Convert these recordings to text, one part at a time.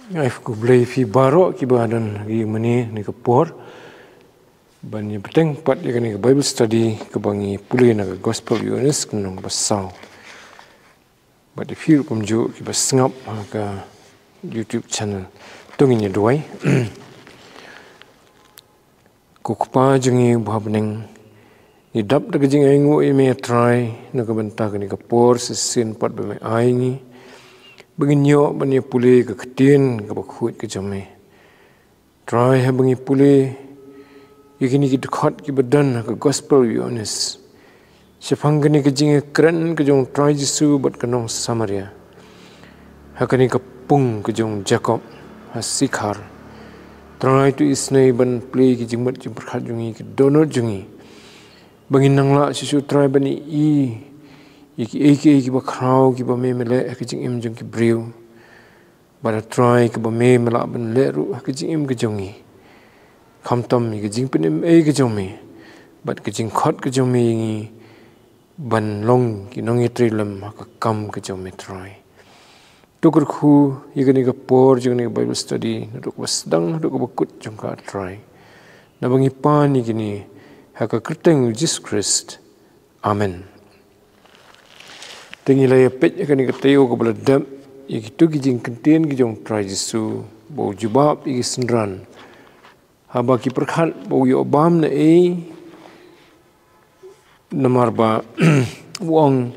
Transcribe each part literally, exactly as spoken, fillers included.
Ngai fu ku Blei phi baroh ki ba don gi mani ni ka por. Ban ïa bteng pat ïa kani ka Bible study ka ba ngi pule na ka Gospel Ïoannis ka nong ba saw. Bad ïa phi ruh kumjuh ki ba sngap ha ka YouTube channel. To ngin ïa duwai. Ko Kpa jong ngi ba ha bneng, ngi dap da ka jingainguh ïa me Trai na ka bynta kani ka por shisien pat ba me ai ngi ba ngin ïoh ban ïa pule ka ktien ka ba khuid ka jong me. Trai, haba ngi pule ïa kini ki dkhot ki ba don ha ka Gospel Ïoannis shaphang kane ka jingïakren ka jong u Trai Jisu bad ka nong Samaria ha kane ka pung ka jong u Jakob ha Sikhar. Trai, to isynei ban plie ki jingmut jingpyrkhat jong ngi, ki dohnud jong ngi, ba ngin nang lah shisha, Trai, ban ïohi ïa kiei kiei ki ba khraw ki ba me me leh ha ka jingim jong ki briew. Bad Trai, ka ba me me lah ban leh ruh ha ka jingim ka jong ngi, khamtam ïa ka jingpynim ei ka jong me bad ka jingkhot ka jong me ïa ngi ban long ki nongïatreilang ha ka kam ka jong me Trai. To kyrkhu ïa kane ka por jong kane ka Bible study naduh ka ba sdang haduh ka ba kut jong ka Trai. Naba ngi pan ïa kine ha ka kyrteng u Jisu Khrist. Amen. Te ngi la ïa peit ïa kane ka taïew ka ba la dep ïa kito ki jingkyntien ki jong u Trai Jisu ba u jubab ïa ki synran haba ki pyrkhat ba u ïoh bam na ei. Namar ba u ong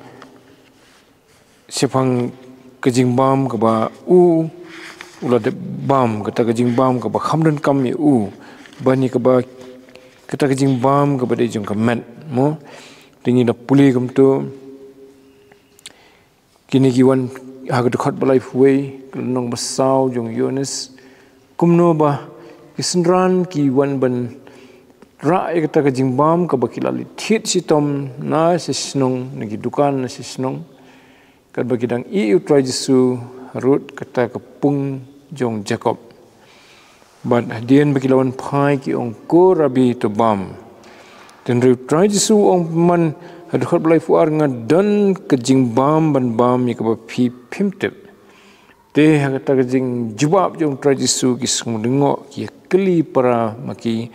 shaphang ka jingbam ka ba u u la dep bam, kata ka jingbam ka ba kham donkam ïa u, ban ïa ka ba kata ka jingbam ka ba dei jong ka met, mo. Te ngi da pule kumto. Kine ki wan ha ka dkhot ba laiphew wei, ka lynnong ba saw jong u Ïoannis. Kumno ba ki synran ki wan ban rah ïa kata ka jingbam ka ba ki la leit thied shitom na sha shnong, na ki dukan na sha shnong, katba ki dang ïeh ïa u Trai Jisu harud kata ka pung jong u Jakob. Bad hadien ba ki la wan phai ki ong, "Ko Rabbi, to bam." Te hynrei u Trai Jisu u ong man ha dkhot ba laiphew ar, "Nga don ka jingbam ban bam ïa ka ba phi phim tip." Te ha kata ka jingjubab jong u Trai Jisu ki sngewlyngngoh, ki ïa kylli para ma ki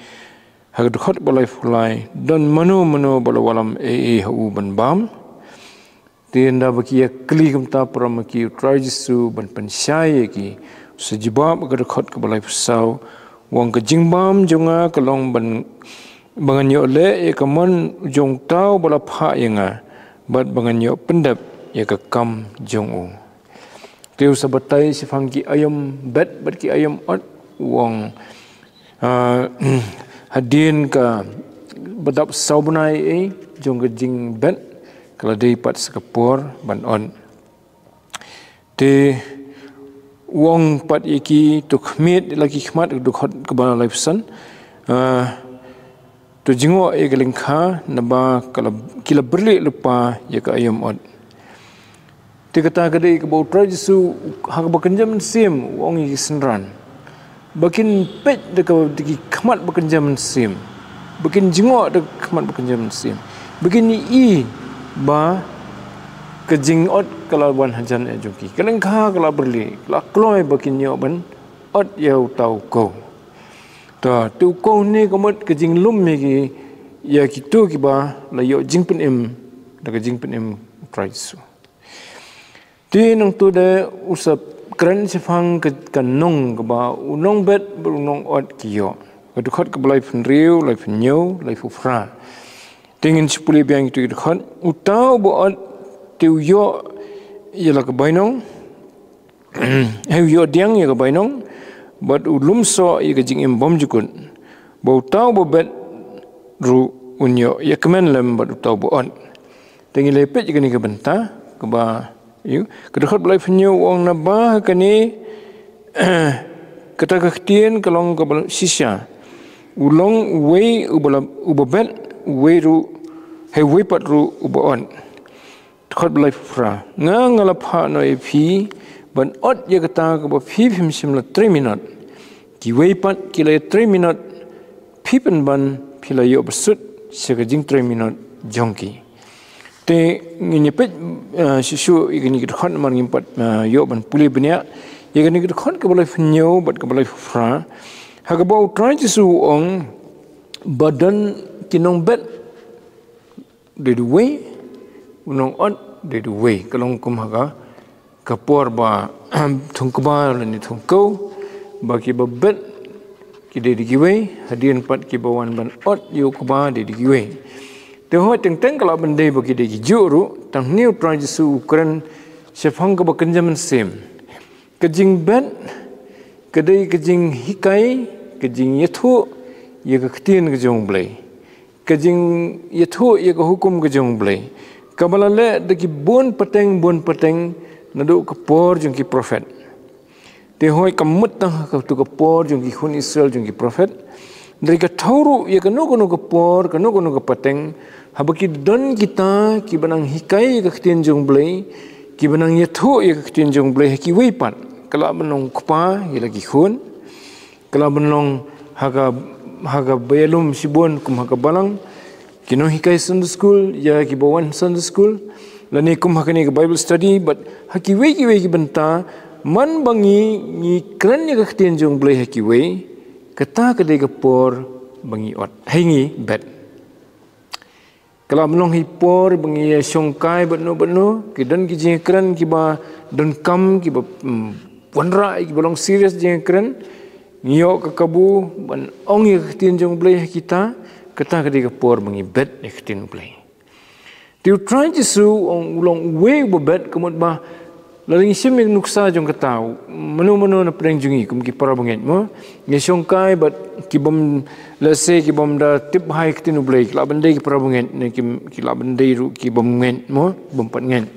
ha ka dkhot ba laiphew lai, "Don mano mano ba la wallam ei ei ha u ban bam?" Te ynda ba ki ïa kylli kumta para ma ki, u Trai Jisu ban pynshai ïa ki, u sa jubab ha ka dkhot ka ba laiphew saw, u ong, "Ka jingbam jong nga ka long ban, ba ngan ïoh leh ïa ka mon jong uta u ba la phah ïa nga, bad ba ngan ïoh pyndep ïa ka kam jong u." Te u sa batai shaphang ki aïom bet bad ki aïom ot, u ong, ah, hadien ka ba dap saw bnai ei jong ka jingbet, ka la dei pat sa ka por ban ot. Te u ong pat ïa ki, "To khmied la ki khmat," dkhot ka ba laiphew san, ah, "To jngoh ïa ka lyngkha, naba ka la, ki la byrlih lypa ïa ka aïom ot." Te kata ka dei ka ba u Trai Jisu ha ka ba kynja mynsiem u ong ïa ki synran ba kin peit da ka, da ki khmat ba kynja mynsiem, ba kin jngoh da ka khmat ba kynja mynsiem, ba kin ïohi ba ka jingot ka la wan hajan eh jong ki, ka lyngkha ka la byrlih, ka la kloi ba kin ïoh ban ot ïa uta u kow. Ta, te u kow ne ka mut ka jinglum ïa ki, ïa kito ki ba la ïoh jingpynim da ka jingpynim u Trai Jisu. Te nangta de u sa kren shaphang ka, ka nong ka ba u nongbet bad u nongot ki ïoh. Ka dkhot ka ba laiphew hynriew, laiphew hynñiew, laiphew phra. Te ngin sa pule biang kito ki dkhot. Uta u ba ot te u ïoh ïa la ka bainong, eh, u ïoh diang ïa ka bainong, bad u lum soh ïa ka jingim bymjukut. Bad uta u ba bet ruh un ïoh ïa kmen lem bad uta u ba ot. Te ngi la peit ïa kane ka bynta ka ba, ïa, ka dkhot ba laiphew hynñiew u ong, "Naba ha kane, kata ka ktien ka long ka ba shisha. U long uwei u ba la, u ba bet, uwei ruh, hei uwei pat ruh u ba ot." Dkhot ba laiphew phra, "Nga, nga la phah noh ïa phi ban ot ïa kata ka ba phi phim shym la trei minot. Kiwei pat ki la ïa trei minot, phi pynban phi la ïoh ba sut sha ka jingtrei minot jong ki." Te ngin ïa peit, eh, shuh shuh ïa kine ki dkhot namar ngim pat, eh, ïoh ban pule bniah. Ïa kane ka dkhot kaba laiphew hynñiew bad kaba laiphew phra, ha kaba U Trai Jisu u ong ba don ki nongbet dei duwei, u nongot dei duwei. Ka long kum ha ka, ka por ba thung kba lane thung kew, ba kiba bet ki dei da kiwei, hadien pat kiba wan ban ot ïa u kba dei da kiwei. Te hooid, teng teng ka lah ban dei ba ki dei ki juh ruh, tang hangne U Trai Jisu u kren shaphang kaba kynja mynsiem. Ka jingbet ka dei ka jinghikai, ka jingïathuh ïa ka ktien ka jong U Blei, ka jingïathuh ïa ka hukum ka jong U Blei, kaba la leh da ki bun pateng bun pateng naduh ka por jong ki prophet. Te hooid, kam mut tang ha katu ka por jong ki khun Israel, jong ki prophet. Hynrei ka thew ruh ïa kano kano ka por, kano kano ka pateng, haba ki don kita kiba nang hikai ïa ka ktien jong U Blei, kiba nang ïathuh ïa ka ktien jong U Blei ha kiwei pat, ka lah ban long kpa ïa la ki khun, ka lah ban long ha ka, ha kaba ïalum shibun kum ha ka balang, ki nonghikai Sunday school ïa kiba wan Sunday school, lane kum ha kane ka Bible study, bad ha kiwei kiwei ki bynta. Man ba ngi, ngi kren ïa ka ktien jong U Blei ha kiwei, kata ka dei ka por ba ngi ot, hei, ngi bet. Ka lah ban long ha i por ba ngi ïashongkai bad no bad no, ki don ki jingkren kiba donkam, kiba, mm, wanrah, kiba long serious jingkren. Ngi ïoh ka kabu ban ong ïa ka ktien jong U Blei ha kita, kata ka dei ka por ba ngi bet ïa ka ktien U Blei. Te U Trai Jisu u ong, u long uwei uba bet, ka mut ba lada ngi shim ïa ka nuksa jong kata, mano mano na pdeng jong ngi kum ki para bangeit, mo, ngi shongkai bad ki bym, let's say, ki bym da tip bha ïa ka ktien U Blei, ki lah ban dei ki para bangeit, ne ki, ki lah ban dei ruh ki bym ngeit, mo, bym pat ngeit.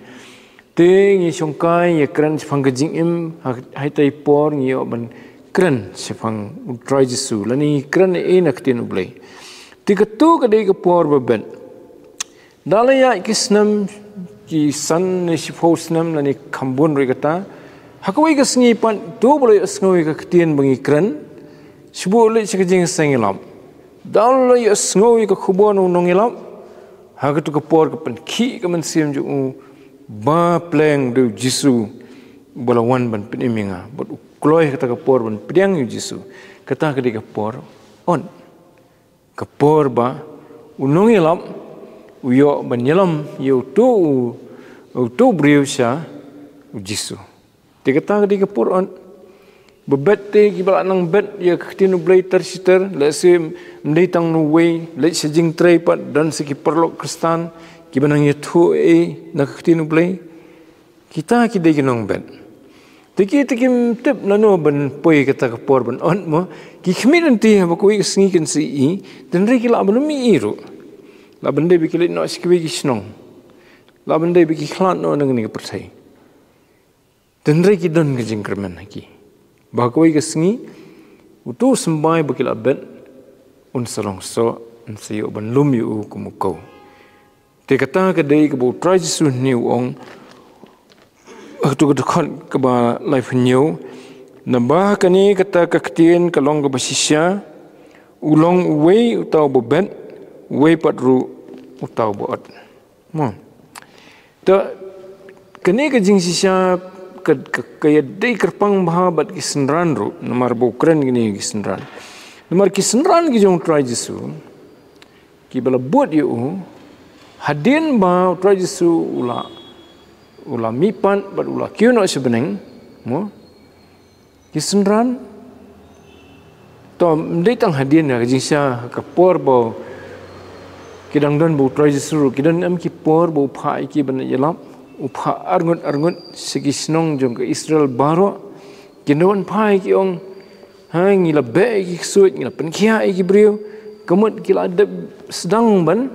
Te ngi shongkai ïakren shaphang ka jingim, ha, ha ita i por ngi ïoh ban kren shaphang U Trai Jisu, lane ngi kren ei na ka ktien U Blei. Te katu ka dei ka por ba bet. Da la ïaid ki snem, ki san ne shiphew snem lane kham bun ruh kata, ha kawei ka sngi pat, uto uba la ïohsngew ïa ka ktien ba ngi kren, shu buh leit sha ka jingïaseng ïalap. Da la ïohsngew ïa ka khubor na u nongïalap, ha katu ka por ka pynkhih ka mynsiem jong u ba pleng dei U Jisu uba la wan ban pynim ïa nga, bad u kloi ha kata ka por ban pdiang ïa U Jisu. Kata ka dei ka por ot. Ka por ba u nongïalap u ïoh ban ïalam ïa uto u, uto u briew sha U Jisu. Te kata ka dei ka por ot. Ba bet te kiba la nang bet ïa ka ktien U Blei ter shi ter, lehse ym dei tang na uwei, leit sha jingtrei pat don sa ki paralok Khristan kiba nang ïathuh ei na ka ktien U Blei. Kita ki dei ki nongbet. Te ki, te kim tip lano ban poi kata ka por ban ot, mo. Ki khmih lynti haba kawei ka sngi kan sa ïohi, te hynrei ki lah ban ym ïohi ruh. Lah ban dei ba ki leit noh sha kiwei ki shnong. Lah ban dei ba ki khlad noh na kane ka pyrthei. Te hynrei ki don ka jingkyrmen ha ki ba kawei ka sngi uto u symbai ba ki la bet un sa long soh, un sa ïoh ban lum ïa u kum u kew. Te kata ka dei kaba U Trai Jisu hynne u ong ha katu ka dkhot kaba laiphew hynñiew, naba ha kane kata ka ktien ka long kaba shisha, u long uwei uta uba bet, uwei pat ruh uta uba ot. Mo. Te kane ka jingshisha ka, ka, ka ïadei kyrpang bha bad ki synran ruh, namar ba u kren kine ki synran. Namar ki synran ki jong U Trai Jisu, kiba la bud ïa u, hadien ba U Trai Jisu u la, u la mihpat bad u la kiew noh sha bneng, mo. Ki synran, to, ym dei tang hadien ka jingshisha, ka por ba ki dang don bad U Trai Jisu ruh, ki don em ki por ba u phah ïa ki ban ïalap, u phah arngut arngut sha ki shnong jong ka Israel baroh, ki don phah ïa ki ong, ha, ngi la beh ïa ki ksuid, ngi la pynkhiah ïa ki briew, ka mut ki la dep sdang ban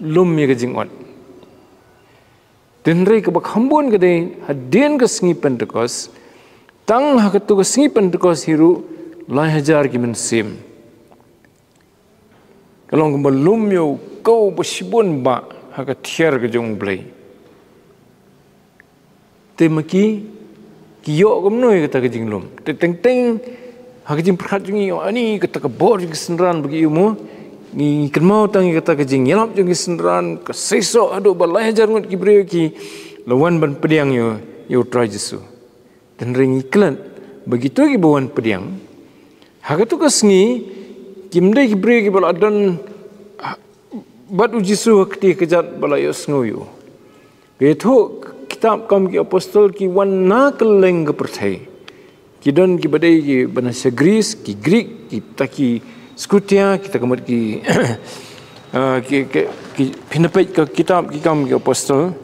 lum ïa ka jingot. Te hynrei kaba kham bun ka dei hadien ka sngi Pentekost, tang ha katu ka sngi Pentekost hi ruh lai hajar ki mynsiem. Ka long kumba lum ïa u kew ba shibun bah ha ka thiar ka jong U Blei. Te ma ki, ki ïoh kumno ïa kata ka jinglum? Te teng teng ha ka jingpyrkhat jong ngi, ïoh ani kata ka bor jong ki synran ba ki ïoh mo. Ngi, ngi kynmaw tang ïa kata ka jingïalap jong ki synran, ka seisoh haduh ba lai hajar ngut ki briew ki la wan ban pdiang ïa, ïa U Trai Jisu. Te hynrei ngi klet Ba kito kiba wan pdiang ha kato ka sngi kim dei ki briew kiba la don bad u Jisu ha kti kjat ba la ïohsngew ïa u. Ka ïathuh kitab Kam ki Apostol ki wan na kylleng ka pyrthei. Ki don kiba dei kiba na sha Greece, ki Greek, kita ki Scutia, kita ka mut ki, ah, ki, ki, ki, phin peit ka kitab ki Kam ki Apostol.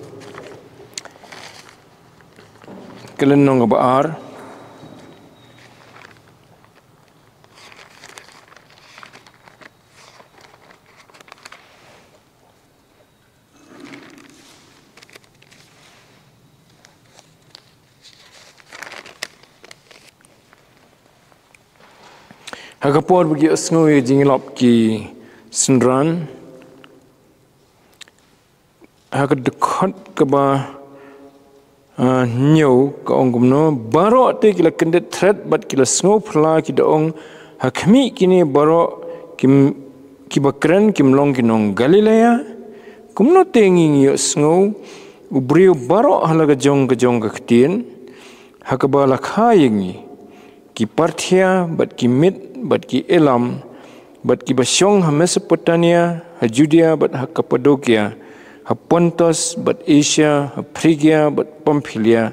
Ka lynnong kaba ar. Ha ka por ba ki ïohsngew ïa ka jingïalap ki synran, ha ka dkhot kaba, ah, hynñiew ka ong kumno: Baroh te ki la kyndit thret bad ki la sngew phylla, ki da ong, ha khmih, kine baroh kim, kiba kren kim long ki nong Galilea? Kumno te ngi ngi ïohsngew u briew baroh ha la ka jong ka jong ka ktien ha kaba la kha ïa ngi? Ki Parthia, bad ki Mid, bad ki Elam, bad kiba shong ha Mesopotamia, ha Judea, bad ha Kapadokia, ha Pontos, bad Asia, ha Phrygia, bad Pamphylia,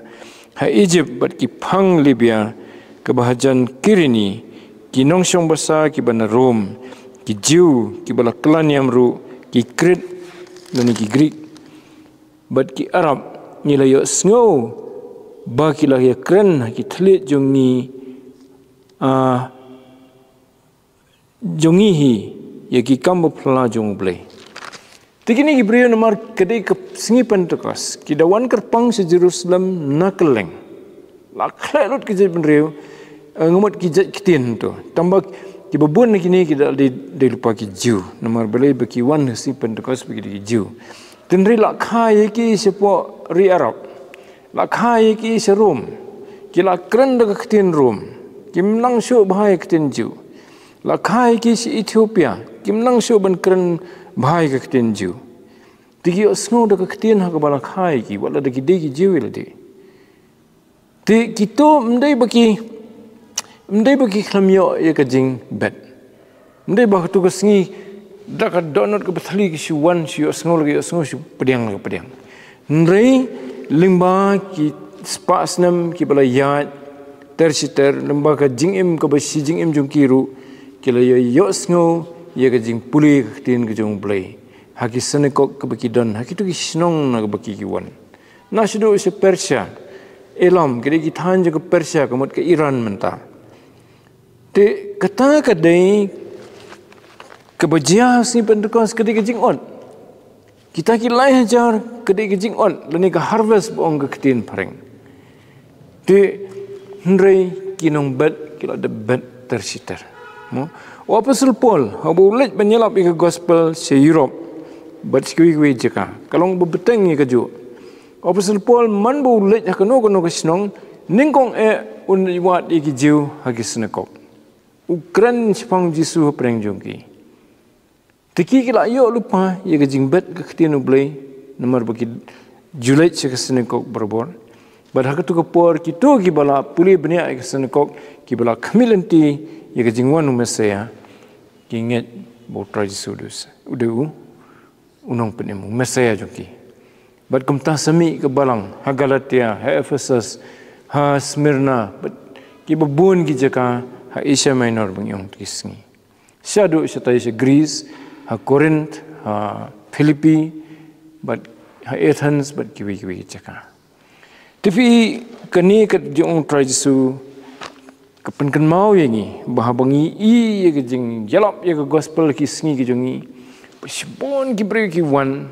ha Ijipt, bad ki phang Libia kaba hajan Kirene, ki nongshong basa kiba na Rom, ki Jiw kiba la kylla niam ruh, ki Krit lane ki Grik, bad ki Arab, ngi la ïohsngew ba ki la ïakren ha ki thylliej jong ngi, ah, jong ngi hi, ïa ki kam ba phylla jong U Blei. Te kine ki briew namar ka dei ka sngi Pentekost, ki da wan kyrpang sha Jerusalem na kylleng. La khleh lut ka jaitbynriew, eh, nga mut ki jait ktien to. Tangba kiba bun na kine ki da dei, dei lypa ki Jiw. Namar balei? Ba ki wan ha sngi Pentekost ba ki dei ki Jiw. Hynrei la kha ïa ki shapoh ri Arab. La kha ïa ki sha Rom. Ki la kren da ka ktien Rom. Kim nang shuh bha ïa ka ktien Jiw. La kha ïa ki sha Ethiopia. Kim nang shuh ban kren bha ïa ka ktien Jiw. Te ki ïohsngew da ka ktien ha kaba la kha ïa ki, wat la da ki dei ki Jiw ïa lade. Te kito ym dei ba ki, ym dei ba ki khlem ïoh ïa ka jingbet. Ym dei ba kato ka sngi da ka dohnud kaba thylli ki shu wan, shu ïohsngew la ka ïohsngew, shu pdiang la ka pdiang. Hynrei lyngba ki spah snem kiba la ïaid ter shi ter, lyngba ka jingim kaba shi jingim jong ki ruh, ki la ïoh, ïohsngew ïa ka jingpule ka ktien ka jong U Blei ha ki synagog kaba ki don ha kito ki shnong na kaba ki, ki wan. Na shaduh sha Persia, Elam, ka dei ki thaiñ jong ka Persia, ka mut ka Iran mynta. Te kata ka dei kaba jia ha sngi Pentekost, ka dei ka jingot. Kita ki lai hajar, ka dei ka jingot lane ka harvest ba ong ka ktien phareng. Te hynrei ki nongbet ki la dep bet ter shi ter. Mo? U Apostol Paul haba u leit ban ïalap ïa ka gospel sha Europe bad sha kiwei kiwei jaka, ka long ba bteng ïa kajuh. U Apostol Paul man ba u leit ha kano kano ka shnong, nyngkong eh un wad ïa ki Jiw ha ki synagog. U kren shaphang Jisu hapdeng jong ki. Te ki, ki la ïoh lypa ïa ka jingbet ka ktien U Blei, namar ba ki ju leit sha ka synagog barabor. Bad ha kato ka por kito kiba la pule bniah ïa ka synagog, kiba la khmih lynti ïa ka jingwan u Messaïah, ki ngeit ba U Trai Jisu u dei u, u Nongpynim, u Messaïah jong ki. Bad kumta sa mih ka balang ha Galatia, ha Ephesus, ha Smyrna, bad kiba bun ki jaka ha Asia Minor ba ngi ong te ki sngi. Shaduh shatai sha Greece, ha Corinth, ha Philippi, bad ha Athens, bad kiwei kiwei ki jaka. Te phi, kane ka jong U Trai Jisu ka pynkynmaw ïa ngi ba haba ngi ïoh ïa ka jingïalap ïa ka gospel ki sngi ki jong ngi, ba shibun ki briew ki wan,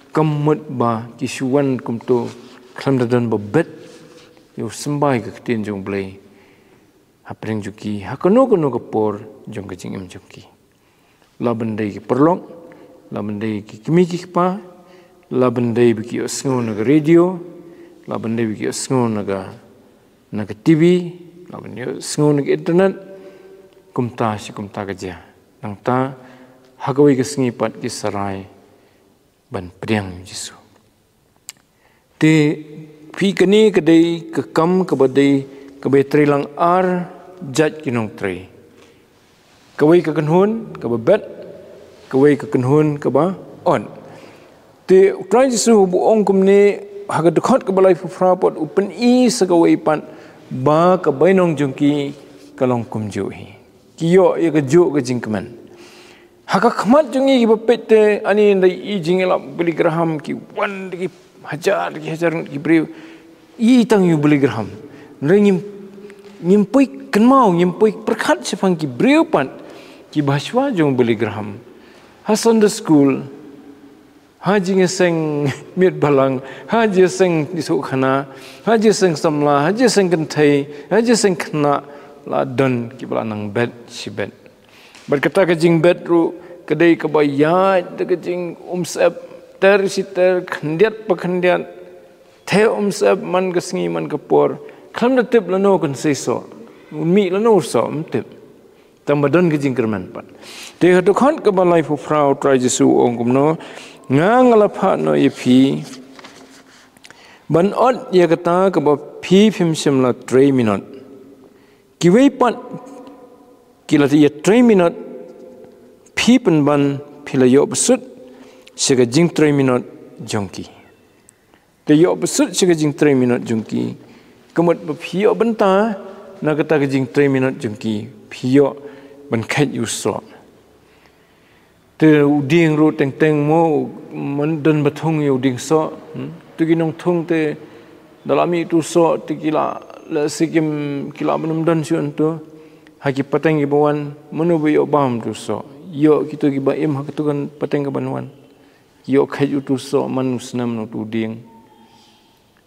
ka mut ba ki shu wan kumto, khlem da don ba bet ïa u symbai ka ktien jong U Blei hapdeng jong ki ha kano kano ka por jong ka jingim jong ki. La ban dei ki paralok, la ban dei ki kmie ki kpa, la ban dei ba ki ïohsngew na ka radio, la ban dei ba ki ïohsngew na ka, na ka TV, la ban ïohsngew na ka internet, kumta shi kumta ka jia. Nangta ha kawei ka sngi pat ki sa rai ban pdiang Jisu. Te phi, kane ka dei ka kam kaba dei kaba ïatrei lang ar jait ki nongtrei. Kawei ka kynhun kaba bet, kawei ka kynhun kaba ot. Te U Trai Jisu u ong kumne, ha ka dkhot kaba laiphew phra pat u pyni sa kawei pat, ba ka bainong jong ki ka long kumjuh hi. Ki ïoh ïa kajuh ka jingkmen. Ha ka khmat jong ngi kiba peit te, ani nda i jingïalap Billy Graham, ki wan da ki hajar, da ki hajar ki briew. I tang ïa u Billy Graham. Nda ngim, ngim poi kynmaw, ngim poi pyrkhat shaphang ki briew pat, kiba shuwa jong u Billy Graham. Ha Sunday school, ha jingïaseng miet balang, ha jingïaseng ïasuk khana, ha jingïaseng samla, ha jingïaseng kynthei, ha jingïaseng khynnah, la don kiba la nang bet shi bet. Bad kata ka jingbet ruh ka dei kaba ïaid da ka jingumsyep, ter shi ter, khyndiat pa khyndiat, te umsyep man ka sngi man ka por, khlem da tip lano kan sei soh, un mih lano soh, ym tip. Tang ba don ka jingkyrmen pat. Te ha dkhot kaba laiphew phra U Trai Jisu u ong kumno, nga nga la phah noh ïa phi ban ot ïa kata kaba phi phim shym la trei minot. Kiwei pat ki la ïatrei minot, phi pynban phi la ïoh bsut sha ka jingtrei minot jong ki. Te ïoh bsut sha ka jingtrei minot jong ki, ka mut ba phi ïoh bynta na kata ka jingtrei minot jong ki, phi ïoh ban kheit ïa u soh. Te u dieng ruh teng teng mo, man don ba thung ïa u dieng soh. Hmm? Tu ki nongthung te da la mih tu soh, te ki la, la sikim ki la ban ym don shuh tu. Ha ki pateng kiba wan, mano ba ïoh bam tu soh. Ïoh kitu kiba im ha kitu kan pateng kiban wan. Ïoh kheit ïa utu soh man u snem na utu dieng.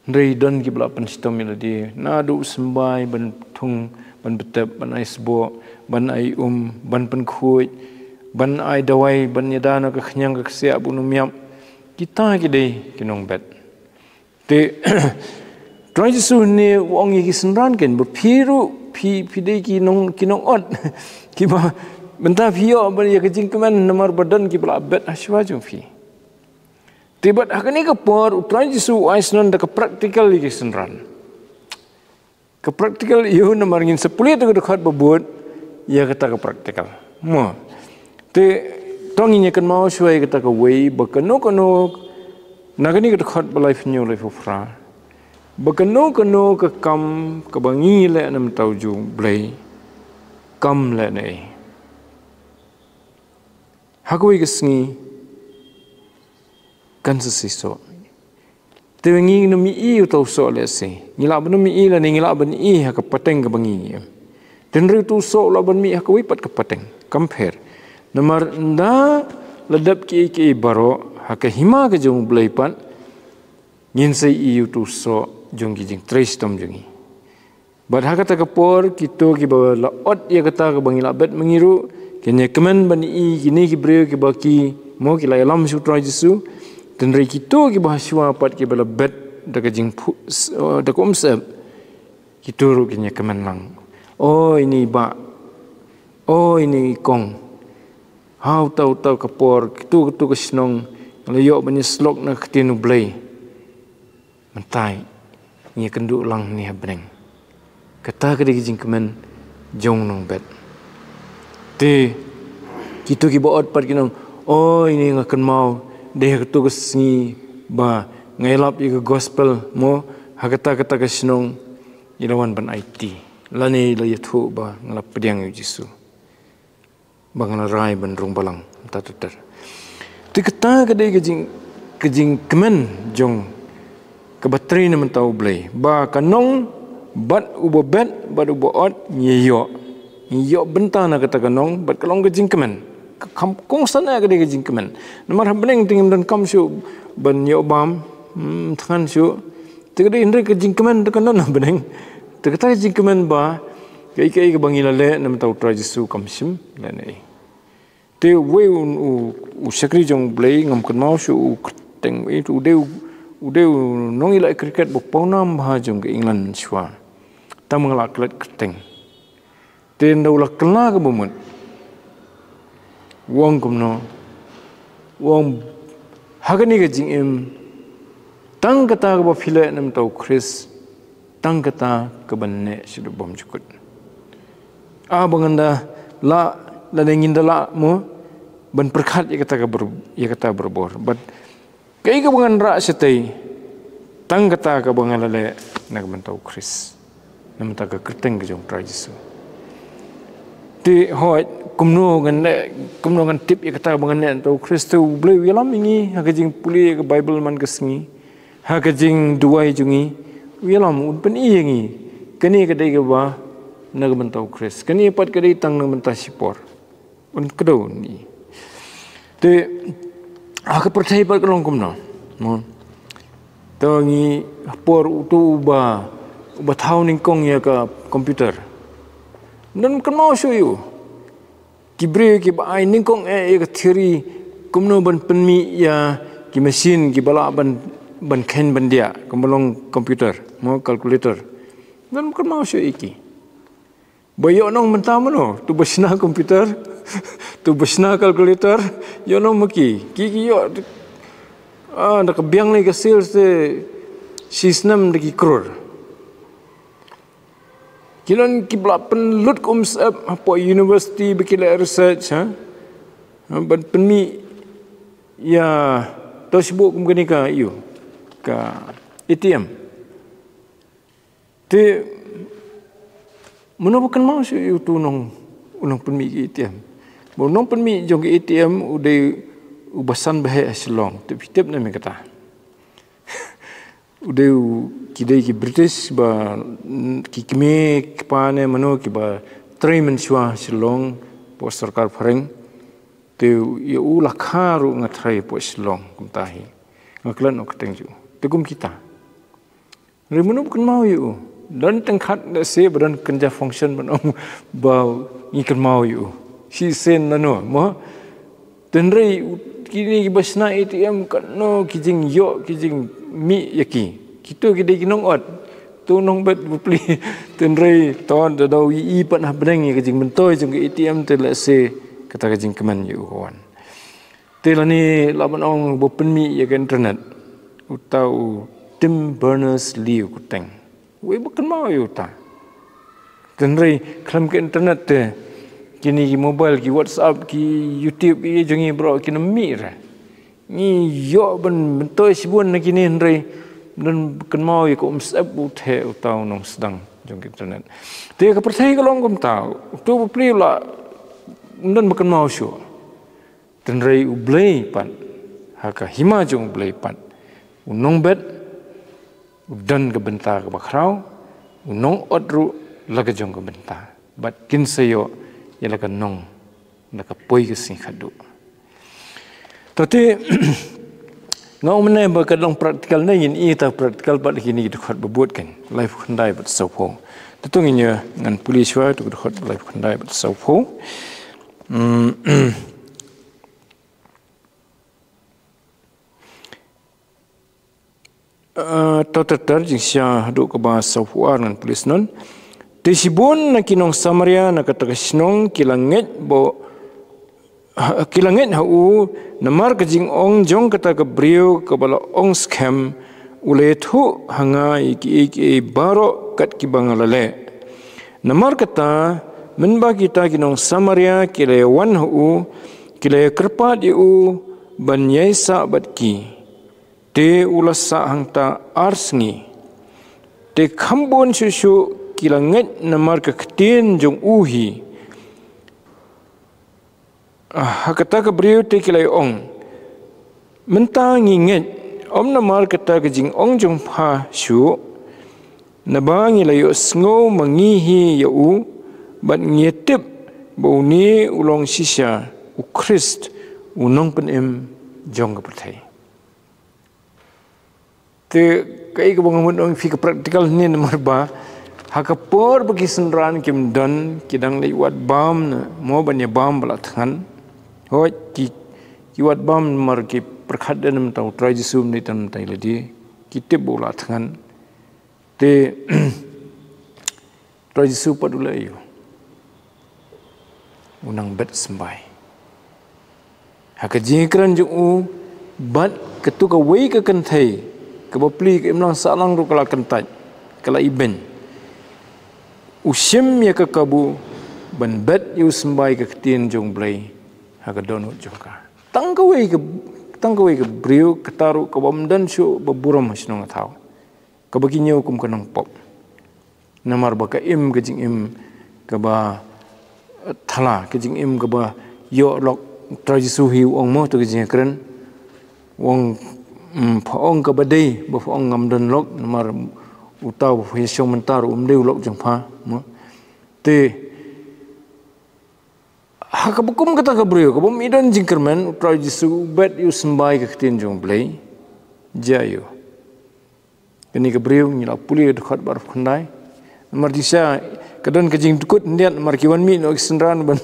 Hynrei don kiba la pynshitom ïa lade naduh symbai ban thung, ban btep, ban ai sboh, ban ai um, ban pynkhuid, ban ai dawai, ban ïada na ka khñiang ka ksiah ba un ym ïap. Kita ki dei ki nongbet. Te Trai Jisu ne u ong ïa ki synran kein ba phi ruh phi, phi dei ki nong, ki nongot. Kiba mynta phi ïoh ban ïa ka jingkmen namar ba don kiba la bet ha shuwa jong phi. Te bad ha kane ka por u Trai Jisu u ai shnong da ka practical ïa ki synran. Ka practical ïa u namar ngin sa pule ta ka dkhot ba bud ïa kata ka practical. Mo. Te tang ngin ïa kynmaw shuwa ïa kata kawei ba kano kano na kane ka dkhot ba laiphew hynñiew laiphew phra. Ba kano kano ka kam kaba ngi leh na bynta u Blei kam leh na ei. Ha kawei ka sngi kan sa seisoh. Te ngi nym i uta u soh lehse. Ngi lah ban nym i lane ngi lah ban i ha ka pateng kaba ngi i. Te hynrei uta u soh u lah ban mih ha kawei pat ka pateng. Kam pher. Namar ynda la dep kiei kiei baroh ha ka hima ka jong u Blei pat. Ngin sa i uta u soh jong ki jingtrei shitom jong ngi. Bad ha kata ka por kito kiba la ot ïa kata kaba ngi la bet ma ngi ruh kin ïakmen ban i kine ki briew kiba ki mo ki la ïalam sha u Trai Jisu. Te hynrei kito kiba ha shuwa pat kiba la bet da ka jingphu-, s-, eh, da ka umsyep. Kito ruh kin ïakmen lang. O ine i bah. O ine i kong. Ha uta uta ka por kito kito ka shnong nga la ïoh ban ïasyllok na ka ktien u Blei. Mynta ngi ïakynduh lang ne ha bneng. Kata ka dei ka jingkmen jong u nongbet. Te kito kiba ot pat kin ong, o ine nga kynmaw dei ha kato ka sngi ba nga ïalap ïa ka gospel mo ha kata kata ka shnong, ngi la wan ban aiti lane la ïathuh ba nga la pdiang ïa u Jisu. Ba nga la rai ban rung balang mynta ter ter. Te kata ka dei ka jing, ka jingkmen jong kaba trei na bynta u Blei ba ka nong bad uba bet bad uba ot ngi ïoh. Ngi ïoh bynta na kata ka nong bad ka long ka jingkmen. Ka kam kongsan ka dei ka jingkmen. Namar ha bneng te ngim donkam shuh ban ïoh bam, hmm, thngan shuh. Te ka dei hynrei ka jingkmen te ka don ha bneng. Te kata ka jingkmen ba kaei kaei kaba ngi la leh na bynta u Trai Jisu kam shym leh na ei. Te uwei u, u, u shakri jong u Blei ngam kynmaw shuh u kyrteng, u dei u, u dei u nongïaleh cricket ba pawnam bha jong ka England shuwa. Tang ba nga la klet kyrteng. Te ynda u la kylla kaba mut. U ong kumno. U ong ha kane ka jingim. Tang kata kaba phi leh na bynta u Khrist. Tang kata ka ban neh shaduh bymjukut. Ah, ba ngan da lah, lada ngin da lah mo ban pyrkhat ïa kata ka bar-, ïa kata barabor. Bad kaei kaba ngan rah shatei, tang kata kaba nga la leh na ka bynta u Khrist, na ka bynta ka kyrteng ka jong u Trai Jisu. Te hooid, kumno ngan leh, kumno ngan tip ïa kata ba ngan leh na ka bynta u Khrist? Te U Blei u ïalam ïa ngi ha ka jingpule ïa ka Baibl man ka sngi, ha ka jingduwai jong ngi. U ïalam, un pyni ïa ngi, kane ka dei kaba na ka bynta u Khrist, kane pat ka dei tang na ka bynta shipor. Un kdew ni. Te ha ka pyrthei pat ka long kumno, mo? To ngi por uto uba, uba thaw nyngkong ïa ka computer, ym don kynmaw shuh ïa u. Ki briew kiba ai nyngkong eh ïa ka theory kumno ban pynmih ïa ki machine kiba lah ban, ban kheiñ ban diah, kumba long computer, mo, calculator. Ym don kynmaw shuh ïa ki. Ba ïoh nong mynta mano, to ba shna computer, to ba shna calculator, ïoh nong ma ki, ki, ki ïoh, ah, da ka biang ne ka sils te, shi snem da ki klur. Ki don kiba la pynlut ka umsyep hapoh university ba ki leh research, ha? Ha, ban pynmih ïa, to shibun kum kane ka, ïoh, ka A T M. Te mano ba kynmaw shuh ïa uto u nong, u nongpynmih ka A T M? Ba u nongpynmih jong ka A T M u dei uba san bha ha Shillong. Te phi tip ne em kata? U dei u, ki dei ki British ba, mm, ki kmie kpa ne mano kiba trei mynshuwa ha Shillong, hapoh sorkar phareng. Te ïa u la kha ruh nga tharai hapoh Shillong kumta hi. Nga klet noh ka kyrteng jong u. Te kum kita. Hynrei mano ba kynmaw ïa u? Don tang khat lehse ba don kynja function ban ong ba ngi kynmaw ïa u. Shisien lano, mo? Te hynrei u, kine kiba shna A T M katno ki jingïoh, ki jingmih ïa ki. Kito ki dei ki nongot. To nongbet bapli. Te hynrei to da daw ïohi pat hapdeng ïa ka jingmyntoi jong ka A T M te lehse kata ka jingkmen ïa u ka wan. Te lane lah ban ong ba pynmih ïa ka internet. Uta u Tim Berners-Lee u kyrteng. Uei ba kynmaw ïa uta? Te hynrei khlem ka internet te kine ki mobile, ki WhatsApp, ki YouTube, ki jong ngi baroh kin ym mih re. Ngi ïoh ban myntoi shibun na kine hynrei ym don kynmaw ïa ka umsyep ba u theh uta u nongsdang jong ka internet. Te ka pyrthei ka long kumta, uto u bapli u la, ym don ba kynmaw shuh. Te hynrei U Blei pat, ha ka hima jong U Blei pat, u nongbet u don ka bynta kaba khraw, u nongot ruh la ka jong ka bynta. Bad kin sa ïoh ïa la ka nong, la ka poi ka sngi khatduh. To te, nga ong mynne ba ka long practical ne, ngin ïa ta practical bad kine ki dkhot ba bud kan, laiphew khyndai bad sawphew. Te to ngin ïa ngan pule shuwa to ka dkhot ba laiphew khyndai bad sawphew. Hmm. Ah, to ter ter, jingshisha haduh kaba sawphew ar ngan pule snon. Te shibun na ki nong Samaria na kata ka shnong ki la ngeit ba, ha, ki la ngeit ha u, namar ka jingong jong kata ka briew kaba la ong skhem, u la ïathuh ha nga ïa kiei kiei baroh kat kiba nga la leh. Namar kata, mynba kita ki nong Samaria ki la ïawan ha u, ki la ïakyrpad ïa u ban ïaisah bad ki. Te u la sah hangta ar sngi. Te kham bun shuh shuh ki la ngeit namar ka ktien jong u hi. Ah, ha kata ka briew te ki la ong, mynta ngi ngeit, ym namar kata ka jingong jong pha shuh, naba ngi la ïohsngew ma ngi hi ïa u, bad ngi tip ba une u long shisha u Khrist, u nongpynim jong ka pyrthei. Te kaei kaba nga mut ong ïa phi ka practical ne, namar ba ha ka por ba ki synran kim don, ki dang leit wad bam ne, mo, ban ïa bam ba la thngan. Hooid, ki, ki wad bam namar ki pyrkhat de namar u Trai Jisu um dei tang mynta ïa lade. Ki tip ba u la thngan. Te Trai Jisu pat u la ïoh, u nang bet symbai. Ha ka jingkren jong u bad katu kawei ka kynthei kaba plie ka imlang sahlang ruh ka la kyntait. ka la ibeiñ. U shim ïa ka kabu ban bet ïa u symbai ka ktien jong Blei ha ka dohnud jong ka. Tang kawei ka, tang kawei ka briew kata ruh ka bym don shuh ba burom ha shnong ha thaw. Kaba ki ñiew kum ka nongpop. Namar ba ka im ka jingim kaba thala, ka jingim kaba ïoh lok. Trai Jisu hi u ong mo, to ka jingkren. U ong, mm, pha ong kaba dei, ba pha ong ngam don lok, namar uta ba pha ïashong mynta ruh um dei u lok jong pha, mo. Te, ha kaba kum kata ka briew, kaba ym don jingkyrmen, u Trai Jisu u bet ïa u symbai ka ktien jong Blei. Jia ïa u. Kane ka briew ngi la pule dkhot ba arphew khyndai. Namar jingshisha ka don ka jingdkut hyndiat namar ki wan mih noh ki synran ban,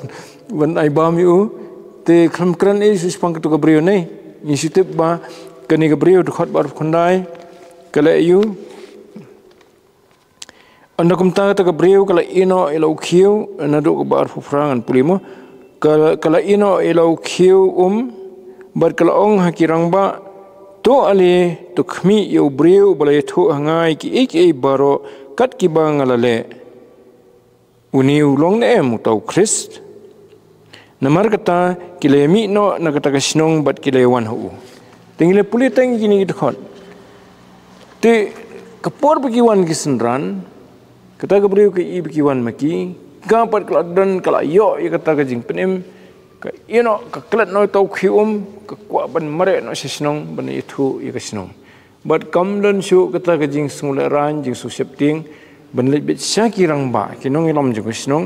ban ai bam ïa u. Te khlem kren ei shu shaphang kato ka briew ne. Ngi shu tip ba kane ka briew dkhot ba arphew khyndai ka leh ïa u. Ynda kumta kata ka briew ka la ïeh noh ïa la u khiew, naduh kaba arphew phra ngan pule mo. Ka, ka la ïeh noh ïa la u khiew um, bad ka la ong ha ki rangbah, to ale, to khmih ïa u briew ba la ïathuh ha nga ïa kiei kiei baroh kat kiba nga la leh. Une u long ne em uta u Khrist? Namar kata ki la mih noh na kata ka shnong bad ki la wan ha u. Te ngi la pule tang kine ki dkhot. Te ka por ba ki wan ki synran, kata ka briew ka i ba ki wan ma ki, ka pat ka la don ka la ïoh ïa kata ka jingpynim, ka ïeh noh, ka klet noh ïa uta u khiew um, ka kwah ban mareh noh sha shnong, ban ïathuh ïa ka shnong. Bad kam don shuh kata ka jingsngewlehraiñ, jingsngewsheptieng, ban leit beit sha ki rangbah, ki nongïalam jong ka shnong,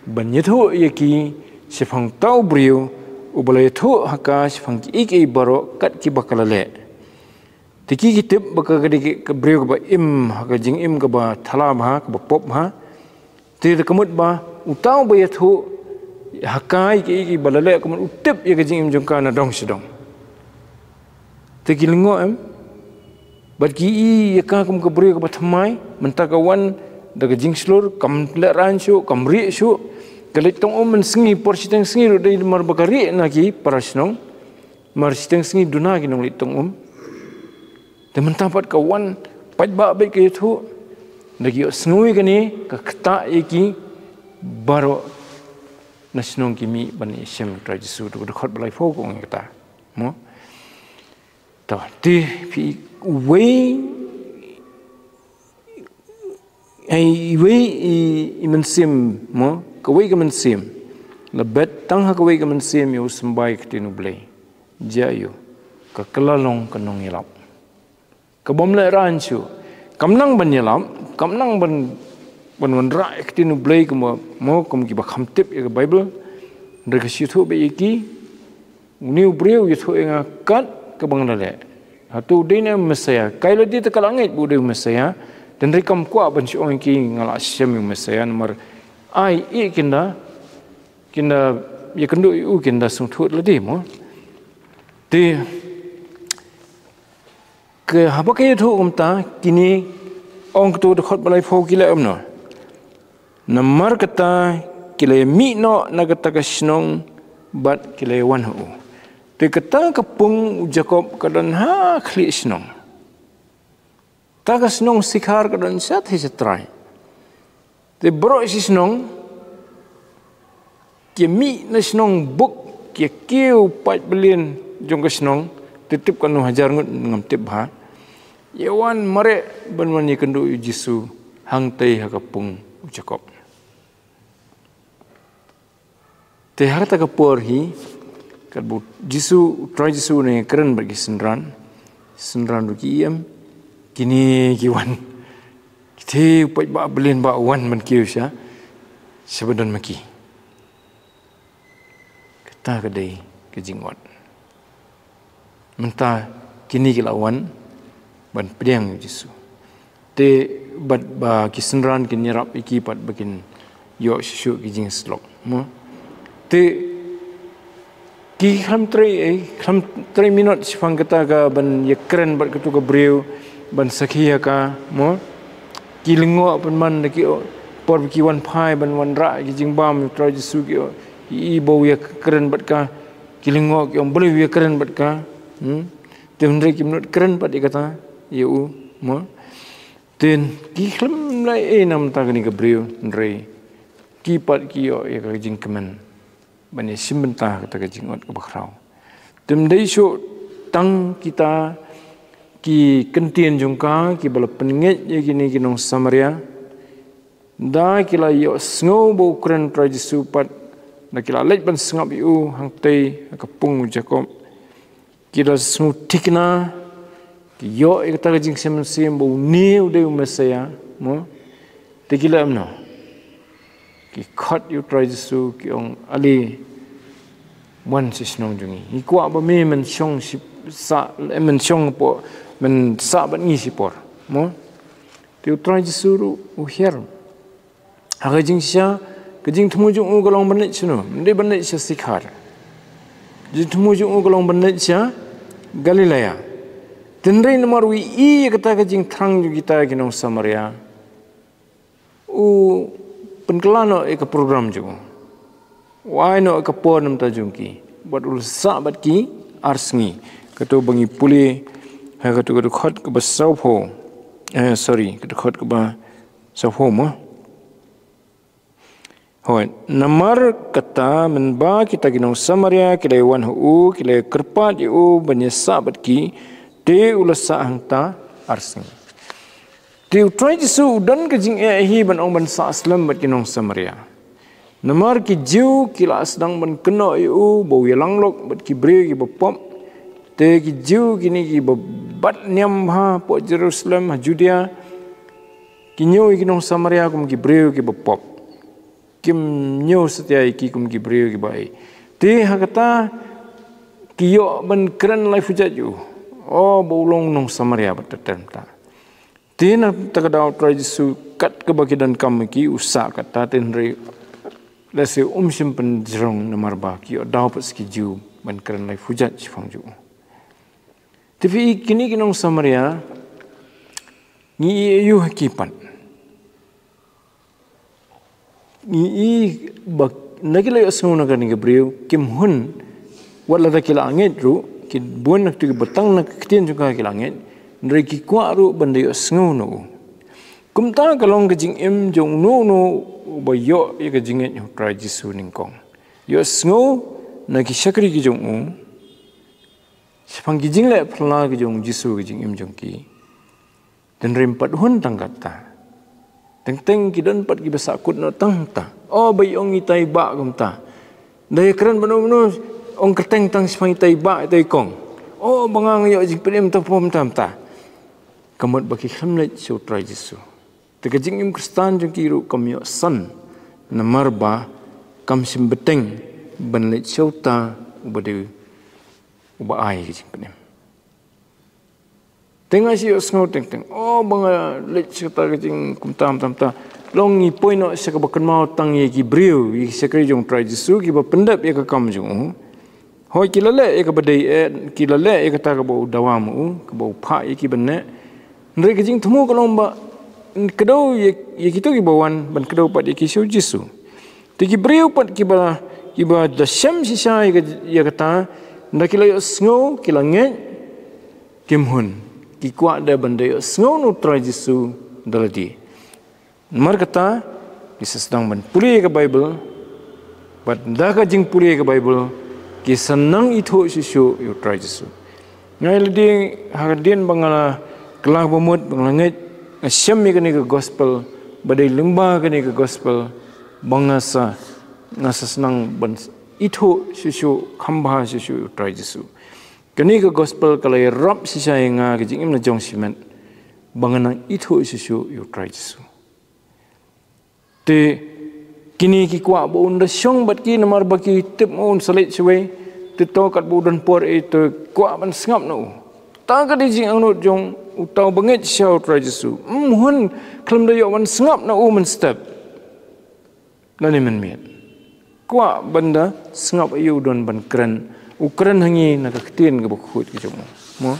ban ïathuh ïa ki shaphang uta u briew, uba la ïathuh ha ka shaphang kiei kiei baroh kat kiba ka la leh. Te ki ki tip ba ka, ka dei ka briew kaba im, ha ka jingim kaba thala bha, kaba pop bha. Te da ka mut ba uta uba ïathuh ha ka ïa kiei kiei ba la leh, ka mut u tip ïa ka jingim jong ka na dong sha dong. Te ki lyngngoh em. Bad ki i ïa ka kum ka briew kaba thymmai, mynta ka wan da ka jingshlur, kam lehraiñ shuh, kam rieh shuh. Ka leit tong um mynsngi, por shiteng sngi ruh dei namar ba ka rieh na ki para shnong. Mar shiteng sngi duna ki nongleit tong um. Te mynta pat ka wan paidbah beit ka ïathuh. Da ki ïohsngew ïa kane, ka ktah ïa ki baroh na shnong ki mih ban ïashem Trai Jisu, tu ka dkhot ba laiphew ka ong ïa kata. Mo? To, te phi, uwei, ei, iwei i, i mynsiem, mo, kawei ka mynsiem. La bet tang ha kawei ka mynsiem ïa u symbai ka ktien u Blei. Jia ïa u. Ka kylla long ka nongïalap. Ka bym lehraiñ shuh. Kam nang ban ïalap, kam nang ban, ban wanrah ïa ka ktien u Blei kumba, mo, kum kiba kham tip ïa ka Baibl. Hynrei ka shu ïathuh beit ïa ki, une u briew u ïathuh ïa nga kat kaba nga la leh. Hato u dei ne em u Messaïah? Ka ïa lade te ka la ngeit ba u dei u Messaïah. Hynrei kam kwah ban shu ong ïa ki nga la shem ïa u Messaïah namar ai ïa ki da, ki da ïakynduh ïa u, ki da sngewthuh lade mo. Te Ka haba ka ïathuh kumta, kine ong kato ka dkhot ba laiphew ki la ong kumno. Namar kata ki la mih noh na kata ka shnong bad ki la wan ha u. Te kata ka pung u Jakob ka don ha khlieh shnong. Ta ka shnong Sikhar ka don shatei shatrai. Te baroh shi shnong, ki mih na shnong buk, ki kiew paid byllian jong ka shnong, te tip katno hajar ngut ngam tip bha. Ïa wan mareh ban wan ïakynduh ïa u Jisu hangtei ha ka pung u Jakob. Te ha kata ka por hi, katba u Jisu, u Trai Jisu u nang ïakren bad ki synran, synran ruh ki ïam, kine ki wan. Ki thie u paidbah byllian ba wan ban kiew sha, sha ba don ma ki. Kata ka dei ka jingwan. Mynta kine ki la wan ban pdiang ïa u Jisu. Te bad ba ki synran kin ïarap ïa ki pat ba kin ïoh shuh shuh ki jingsyllok. Mo. Te ki khlem trei, eh, khlem trei minot shaphang kata ka ban ïakren bad kato ka briew ban sakhi ïa ka, mo. Ki lyngngoh pynban da ki, oh, por ba ki wan phai ban wanrah ki jingbam ïa u Trai Jisu ki, oh, i ba u ïakren bad ka, ki lyngngoh ki ong balei u ïakren bad ka. Hmm? Te hynrei kim nud kren pat ïa kata ïa u, mo. Te ki khlem leh ei namar kane ka briew, hynrei ki pat ki ïoh ïa ka jingkmen ban ïa shim bynta kata ka jingngot kaba khraw. Te ym dei shuh tang kita ki kyntien jong ka kiba la pynngeit ïa kine ki nong Samaria. Da ki la ïohsngew ba u kren Trai Jisu pat, da ki la leit ban sngap ïa u hangtei ha ka pung u Jakob. Ki la sngew thikna, ki ïoh ïa kata ka jingshem mynsiem ba une u dei u Messaïah, mo? Te ki la ym noh. Ki khot ïa u Trai Jisu, ki ong, "Ale, wan sha shnong jong ngi. Ngi kwah ba me men shong shi, sah, men shong hapoh, men sah bad ngi shipor." Mo? Te u Trai Jisu ruh u hiar. Ha ka jingshisha, ka jingthmu jong u ka long ban leit shano? Ym dei ban leit sha Sikhar. Jingthmu jong u ka long ban leit sha Galilea. Hynrei namar u ïohi ïa kata ka jingthrang jong kita ki nong Samaria, u pynkylla noh ïa ka program jong u. U ai noh ïa ka por namar jong ki. Bad u la sah bad ki ar sngi. Kato ba ngi pule, ha kato ka dkhot kaba sawphew. Eh, sorry, ka dkhot kaba sawphew mo. Hooid, namar kata mynba kita ki nong Samaria ki la wan ha u, ki la kyrpad ïa u ban ïa sah bad ki, te u la sah hangta ar sngi. Te u Trai Jisu u don ka jingeh hi ban ong ban sah slem bad ki nong Samaria. Namar ki Jiw ki la sdang ban kynnoh ïa u ba u ïalang lok bad ki briew kiba pop. Te ki Jiw kine kiba bat niam ha poh Jerusalem, ha Judea, ki ñiew ïa ki nong Samaria kum ki briew kiba pop. Kim ñiew satia ïa ki kum ki briew kiba ei. Te ha kata ki ïoh ban kren laiphew jait ïa u. O, ba u long nong Samaria bad ter ter mynta. Te na kata ka daw u Trai Jisu kat kaba ki donkam ki u sah kata, hynrei lehse um shym pynjrong namar ba ki ïoh daw pat sha ki Jiw ban kren laiphew jait shaphang jong u. Te phi i kine ki nong Samaria, ngi i aïu ha ki pat? Ngi i ba na ki la ïohsngew na kane ka briew, kim hun, wat lada ki la ngeit ruh, ki bun na kito kiba tang na ka ktien jong ka ki la ngeit, hynrei ki kwah ruh ban da ïohsngew na u. Kumta ka long ka jingim jong uno uno uba ïoh ïa ka jingngeit ha u Trai Jisu nyngkong. Ïohsngew na ki shakri ki jong u, shaphang ki jingleh phylla ki jong u Jisu ha ka jingim jong ki. Hynrei ym pat hun tang katta. Teng teng ki don pat kiba sahkut noh tang ta. O, ba i ong itai i bah kumta. Da ïakren bad uno uno, ong kyrteng tang shaphang itai i bah itai i kong. O, ba nga nga ïoh jingpynim ta pom tam ta. Ka mut ba ki khlem leit sha u Trai Jisu. Te ka jingim Khristan jong ki ruh kam ïoh san. Namar ba kam shym bteng ban leit sha uta uba dei uba ai ka jingpynim. Te nga shu ïohsngew teng teng. O, ba nga leit sha kata ka jingkumta kumta kumta. Long ngi poi noh sha kaba kynmaw tang ïa ki briew, ïa ki shakri jong u Trai Jisu, kiba pyndep ïa ka kam jong u. Hooid, ki la leh ïa kaba dei, eh, ki la leh ïa kata kaba u dawa ma u, kaba u phah ïa ki ban leh. Hynrei ka jingthmu ka long ba kdew ïa, ïa kito kiba wan ban kdew pat ïa ki sha u Jisu. Te ki briew pat kiba, kiba da shem shisha ïa ka, ïa kata, da ki la ïohsngew, ki la ngeit, kim hun, ki kwah de ban da ïohsngew na u Trai Jisu da lade. Namar kata, ki sa sdang ban pule ïa ka Baibl, bad da ka jingpule ïa ka Baibl, ki sa nang ithuh shuh shuh ïa u Trai Jisu. Nga ïa lade ha ka dien ba nga la kylla ba mut, ba nga la ngeit, nga shem ïa kane ka gospel, ba dei lyngba kane ka gospel, ba nga sa, nga sa sdang ban ithuh shuh shuh, kham bha shuh shuh ïa u Trai Jisu. Kane ka gospel ka la ïarap shisha ïa nga ka jingim la jong shimet, ba nga nang ithuh shuh shuh ïa u Trai Jisu. Te kine ki kwah ba un da shong bad ki namar ba ki tip ma un sa leit shawei. Te to katba u don por, eh, te kwah ban sngap na u. Ta ka dei jingangnud jong uta uba ngeit sha u Trai Jisu. Ym hun khlem da ïoh ban sngap na u mynstep. Lane mynmiet. Kwah ban da sngap ïa u don ban kren. U kren ha ngi na ka ktien kaba khuid ka jong u. Mo?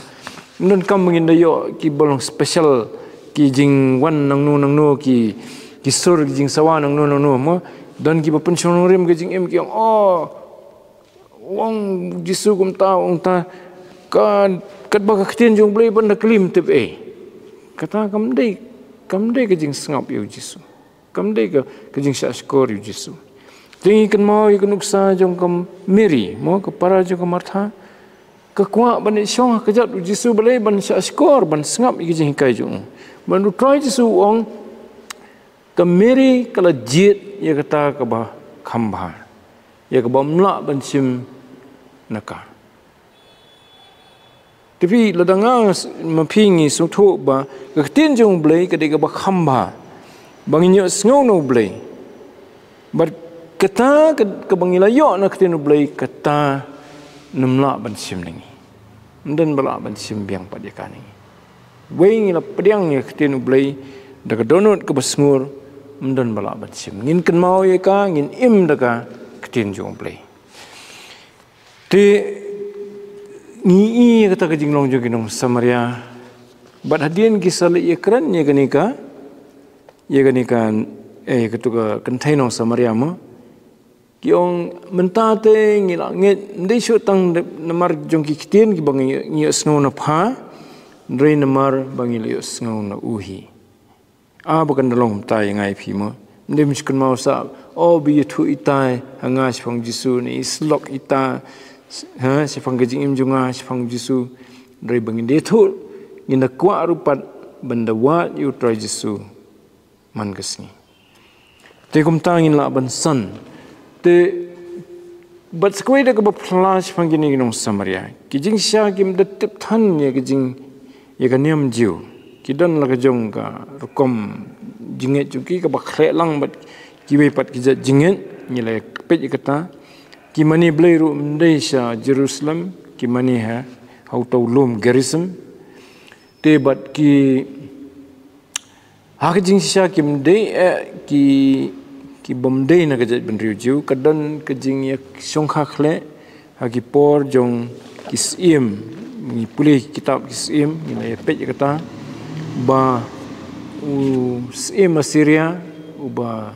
Ym don kam ba ngin da ïoh kiba long special, ki jingwan nangno nangno, ki, ki sur, ki jingsawa nangno nangno, mo? Don kiba pynshong nongrim ka jingim, ki ong, "Oh, u ong Jisu kumta, u ong ta, ka, katba ka ktien jong u Blei ban da klim tip ei." Kata kam dei Kam dei ka jingsngap ïa u Jisu. Kam dei ka, ka jingshahshkor ïa u Jisu. Te ngi kynmaw ïa ka nuksa jong ka Mary, mo, ka para jong ka Martha. Ka kwah ban ïashong ha kjat u Jisu balei ban shahshkor, ban sngap ïa ka jinghikai jong u. Ban u Trai Jisu u ong, ka Mary ka la jied ïa kata kaba kham bha. Ïa kaba ym lah ban shim na ka. Te phi lada nga s-, ma phi ngi sngewthuh ba ka ktien jong u Blei ka dei kaba kham bha. Ba ngin ïohsngew na u Blei. Bad kata ka, kaba ngi la ïoh na ka ktien u Blei kata ym lah ban shim na ngi. Ym don ba lah ban shim biang pat ïa ka na ngi. Wei ngi la pdiang ïa ka ktien u Blei da ka dohnud kaba sngur, ym don ba lah ban shim. Ngin kynmaw ïa ka, ngin im da ka ktien jong u Blei. Te ngi i ïa kata ka jinglong jong ki nong Samaria. Bad hadien ki sa leit ïakren ïa kane ka, ïa kane ka, eh, katu ka kynthei nong Samaria mo. Ki ong mynta te ngi la ngeit, ym dei shuh tang de-, namar jong ki ktien kiba ngi, ngi ïohsngew na pha, hynrei namar ba ngi la ïohsngew na u hi. Ah, ba kan da long kumta ïa nga ïa phi mo. Ym dei, mut kynmaw sa, o, ba ïathuh ita ha nga shaphang Jisu, ne i slok ita, ha, shaphang ka jingim jong nga shaphang Jisu. Hynrei ba ngin da ïathuh, ngin da kwah ruh pat ban da wad ïa u Trai Jisu man ka sngi. Te kumta ngin lah ban san. Te bad sa kawei de kaba phylla shaphang kine ki nong Samaria. Ki jingshisha kim da tip than ïa ka jing, ïa ka niam Jiw. Ki don la ka jong ka rukom jingngeit jong ki kaba khleh lang bad kiwei pat ki jait jingngeit, ngi la peit ïa kata. Ki mane Blei ruh ym dei sha Jerusalem, ki mane ha, ha uta u lum Gerizim. Te bad ki Ha ka jingshisha kim dei, eh, ki, ki bym dei na ka jaitbynriew Jiw, ka don ka jingïashongkha khleh ha ki por jong ki syiem. Ngi pule ki kitab ki syiem, ngi la ïa peit ïa kata ba u syiem Assyria uba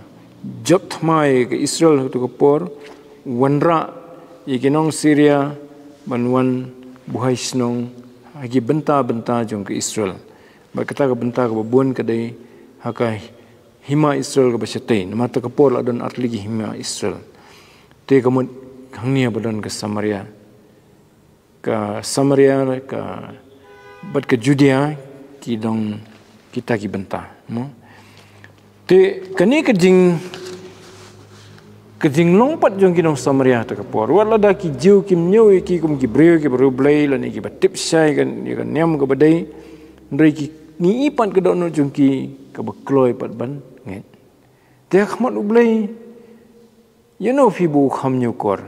jop thma ïa ka Israel ha katu ka por, wanrah ïa ki nong Syria ban wan buhai shnong ha ki bynta bynta jong ka Israel. Bad kata ka bynta kaba bun ka dei ha ka hima Israel kaba shatei. Namar kata ka por la don artylli ki hima Israel. Te ka mut hangne ba don ka Samaria. Ka Samaria, ka, bad ka Judea, ki don kita ki bynta, mo. Te kane ka jing, ka jinglong pat jong ki nong Samaria ha kata ka por. Wat lada ki Jiw kim ñiew ïa ki kum ki briew kiba riewblei lane kiba tip shai ïa ka, ïa ka niam kaba dei. Hynrei ki, ngi i pat ka dohnud jong ki kaba kloi pat ban ngeit. Te ha khmat U Blei, ïa uno phi ba u kham ñiewkor?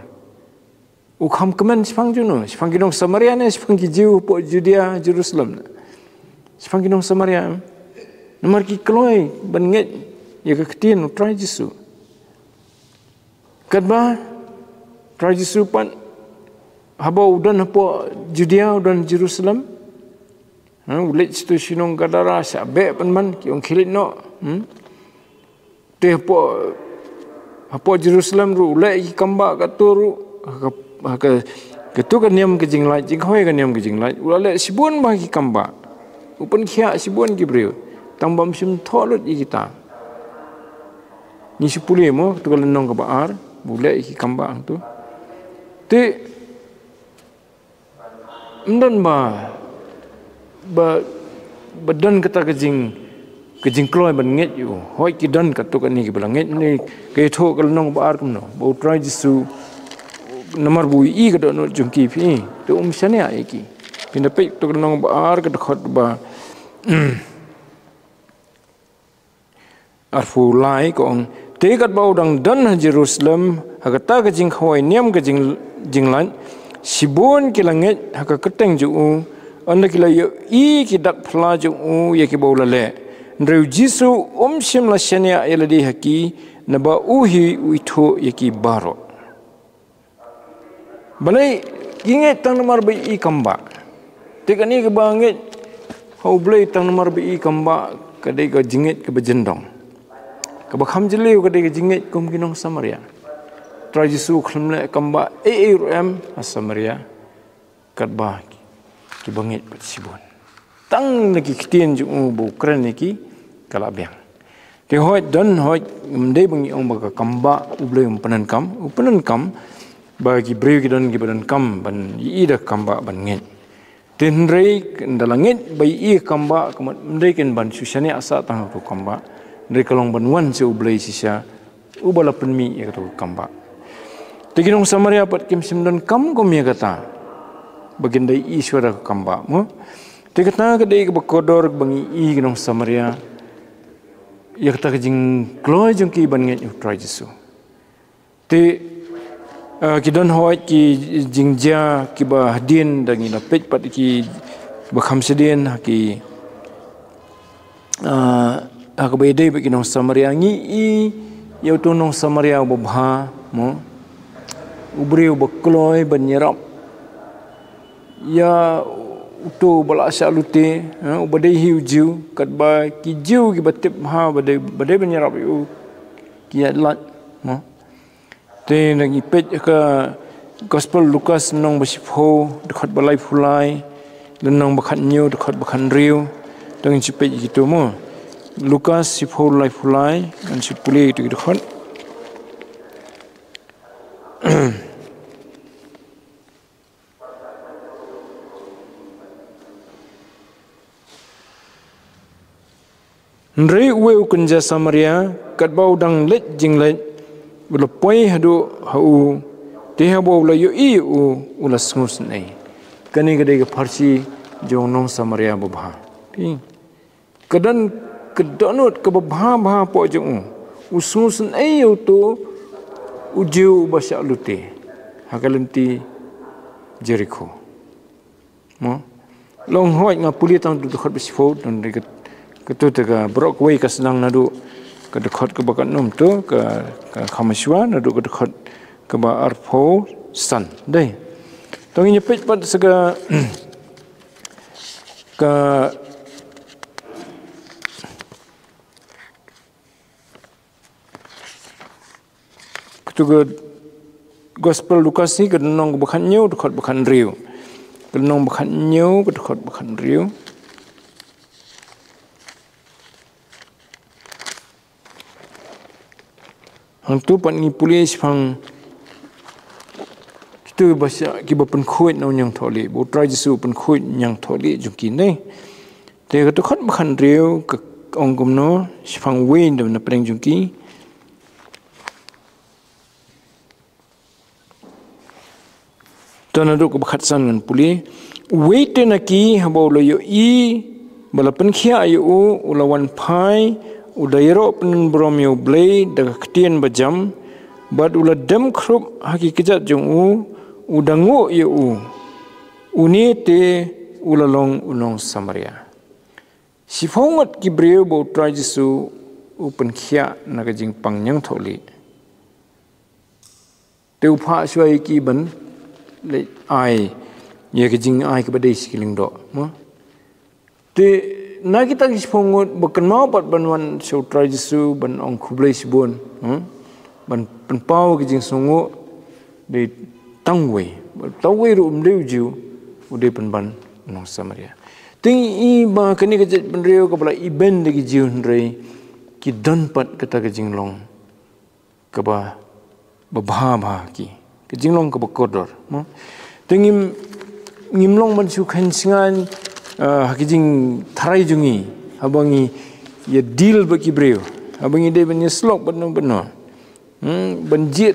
U kham kmen shaphang juno, shaphang ki nong Samaria ne shaphang ki Jiw hapoh Judea, Jerusalem ne? Shaphang ki nong Samaria. Namar ki kloi ban ngeit ïa ka ktien U Trai Jisu. Katba U Trai Jisu pat, haba u don hapoh Judea, u don Jerusalem. Ha, u leit shatu shnong Gadara, shah beh pynban, ki ong khie leit noh. Hmm? Te hapoh, hapoh Jerusalem ruh, u leh ki kambah katto ruh, ha ka, ha ka, katu ka niam ka jinglait, jingkhawai ka niam ka jinglait, u la leh shibun bha ki kambah. U pynkhiah shibun ki briew. Tang bym shym thoh lut ïa kita. Ngi shu pule mo, katu ka lynnong kaba ar, u leh ki kambah hangtu. Te, ym don ba, ba, ba don kata ka jing, ka jingkloi ban ngeit ïa u. Hooid ki don katto katne kiba la ngeit, ne ka ïathuh ka lynnong ba ar kumno. Ba U Trai Jisu, namar ba u ïohi ka dohnud jong ki phi, te um shaniah ïa ki. Phin da peit katto ka lynnong ba ar ka dkhot ba, arphew lai ka ong, te katba u dang don ha Jerusalem, ha kata ka jingkhawai niam ka jing, jinglait, shibun ki la ngeit ha ka kyrteng jong u, ynda ki la ïohi ki dak phylla jong u ïa kiba u la leh. Hynrei U Jisu um shym la shaniah ïa lade ha ki, naba u hi u ithuh ïa ki baroh. Balei ki ngeit tang namar ba i kambah? Te kane kaba ngeit ha U Blei tang namar ba i kambah ka dei ka jingngeit kaba jyndong. Kaba kham jylliew ka dei ka jingngeit kum ki nong Samaria. Trai Jisu khlem leh kambah ei ei ruh em ha Samaria. Katba kiba ngeit pat shibun. Tang na ki ktien jong u ba u kren ïa ki, ka la biang. Te hooid, don hooid, ym dei ba ngi ong ba ka kambah U Blei um pyndonkam, u pyndonkam ba ki briew ki don kiba donkam ban ïohi da ka kambah ban ngeit. Te hynrei ynda la ngeit ba ïohi ka kambah, ka mut ym dei ken ban shu shaniah sah tang ha ka kambah, hynrei ka long ban wan sha U Blei shisha, uba la pynmih ïa kato ka kambah. Te ki nong Samaria pat kim shym donkam kum ïa kata, ba kin da ïohi shuwa da ka kambah, mo. Te kata ka dei kaba kordor ba ngi ïohi ki nong Samaria ïa kata ka jingkloi jong ki ban ngeit ïa U Trai Jisu. Te, eh, ki don hooid ki jingjia kiba hadien da ngi la peit pat kiba kham shadien ha ki, eh, ha kaba ïadei bad ki nong Samaria. Ngi ïohi ïa uto u nong Samaria uba bha, mo, u briew uba kloi ban ïarap ïa uto uba la shah lute, eh, uba dei hi u Jiw, katba ki Jiw kiba tip bha ba dei, ba dei ban ïarap ïa u, ki ïaid lait, mo. Te ngi peit ka Gospel Lukas lynnong ba shiphew, dkhot ba laiphew lai, lynnong ba khathynñiew, dkhot ba khathynriew. To ngin shu peit ïa kito, mo. Lukas shiphew, laiphew lai, ngan shu pule ïa kito ki dkhot. Hynrei uwei u kynja Samaria, katba u dang leit jingleit, u la poi haduh ha u, te haba u la ïohi ïa u, u la sngewsynei. Kane ka dei ka pharshi jong u nong Samaria babha. Phi. Ka don ka dohnud kaba bha bha hapoh jong u. U sngewsynei ïa uto u Jiw uba shah lute ha ka lynti Jerikho. Mo? Long hooid, nga pule tang tu dkhot ba shiphew, don ri ka, ka tu te ka baroh kawei ka sdang naduh ka dkhot kaba katno mynta, ka, ka kham shuwa, naduh ka dkhot kaba arphew san. Dei. To ngin ïa peit pat sa ka, ka Katu ka Gospel Lukas hi, ka lynnong ba khathynñiew, dkhot ba khathynriew. Ka lynnong ba khathynñiew, ka dkhot ba khathynriew. Hangtu pat ngi pule shaphang kitu ba sha, kiba pynkhuid na u ñiangthohlieh, ba U Trai Jisu u pynkhuid ñiangthohlieh jong ki, ne. Te ka dkhot ba khathynriew ka ong kumno, shaphang uwei na pdeng jong ki. To naduh kaba khatsan ngan pule. Uwei te na ki haba u la ïohi ba la pynkhiah ïa u, u la wan phai, u da ïaroh pynburom ïa U Blei da ka ktien bajam, bad u la dem khrup ha ki kjat jong u, u da nguh ïa u. Une te u la long u nong Samaria. Shiphew ngut ki briew ba U Trai Jisu u pynkhiah na ka jingpang ñiangthohlieh. Te u phah shuwa ïa ki ban leit ai ïa ka jingai kaba dei sha ki lyngdoh, mo. Te na kita ki shiphew ngut ba kynmaw pat ban wan sha U Trai Jisu ban ong khublei shibun, hmm? Ban pynpaw ka jingsngewnguh, dei tang uwei, tang uwei ruh um dei u Jiw, u dei pynban u nong Samaria. Te ngi i ba kane ka jaitbynriew kaba la ibeiñ da ki Jiw hynrei ki don pat kata ka jinglong kaba, ba bha bha ki. Ka jinglong kaba kordor, mo. Te ngim, ngim long ban shu kheiñ shngaiñ, ah, ha ka jingtharai jong ngi, haba ngi ïa deal bad ki briew, haba ngi dei ban ïa slok bad no bad no. Hmm, ban jied,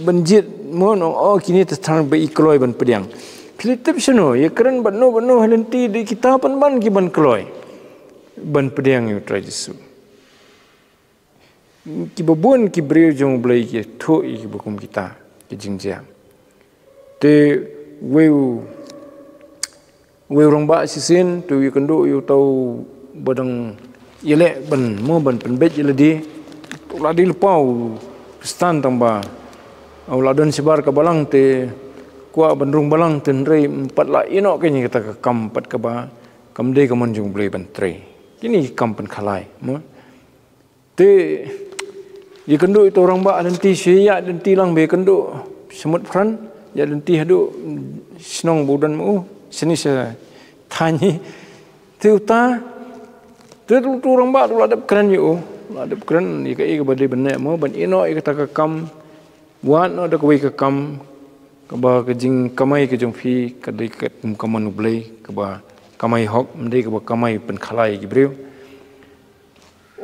ban jied, mo, no, oh, kine te tang ba i kloi ban pdiang. Phi la tip shano, ïa kren bad no bad no ha lynti, dei kita pynban ki ban kloi ban pdiang ïa U Trai Jisu. Kiba bun ki briew jong U Blei ki thuh ïa kiba kum kita ki jingjia. Te uwei u, uwei u rangbah shisien, te u ïakynduh ïa uta uba dang ïaleh ban, mo, ban pynbeit ïa lade. U la dei lypa u Khristan tang ba u la don shabar ka balang te kwah ban rung balang te hynrei ym pat lah ïeh noh kein ïa kata ka kam pat kaba kam dei ka mon jong U Blei ban trei. Kine ki kam pynkhalai, mo. Te ïakynduh ïa uta u rangbah lynti, shu ïaid lynti lang, ba ïakynduh sha Motphran, ïaid lynti haduh shnong ba u don ma u, shane sha thaiñ hi. Te uta Te utu u rangbah u la dep kren ïa u, u la dep kren ïa kaei kaba dei ban leh mo, ban ïehnoh ïa kata ka kam, wad noh da kawei ka kam, kaba ka jingkamai ka jong phi ka dei kat kum ka mon U Blei, kaba kamai hok, ym dei kaba kamai pynkhalai ïa ki briew.